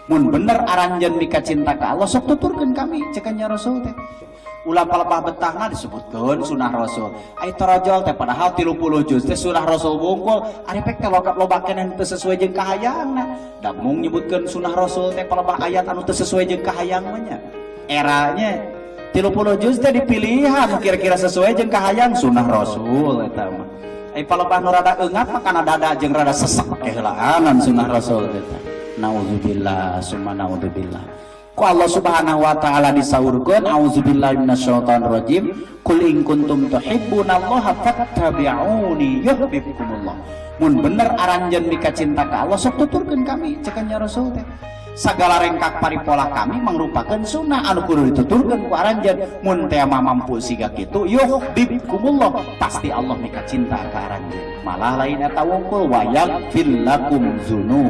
Mun bener aranjeun mika cinta ka Allah, sok tuturkeun kami, cek Kanjeng Rasul teh. Ulah palebah betahna disebutkeun sunah Rasul. Ai torojol teh padahal 30 juz teh sunah Rasul wungkul. Ari pek teh loba loba keneh teu sesuai jeung kahayangna. Da mung nyebutkeun sunah Rasul teh palebah ayat anu teu sesuai jeung kahayang mah nya. Eranya 30 juz teh dipilihan kira-kira sesuai jeung kahayang sunah Rasul eta mah. Ai palebah nu rada eungap mah kana dada jeung rada sesek keheulaanan sunah Rasul eta. Nauzubillah summa naudzubillah. Ku Allah Subhanahu wa taala disaurkeun, auzubillahi minasyaitonirrajim, qul in kuntum tuhibbunallaha fattabi'uni yuhibbukumullah. Mun bener aranjeun mika cinta ka Allah, sok tuturkeun kami, cek Kanjeng Rasul teh. Sagala rengkak paripola kami mangrupakeun sunnah anu kudu dituturkeun ku aranjeun. Mun teh mah mampu siga kitu, yuhibbukumullah, pasti Allah mika cinta ka aranjeun. Malah lain eta wungkul, wa yaghfir lakum dzunub.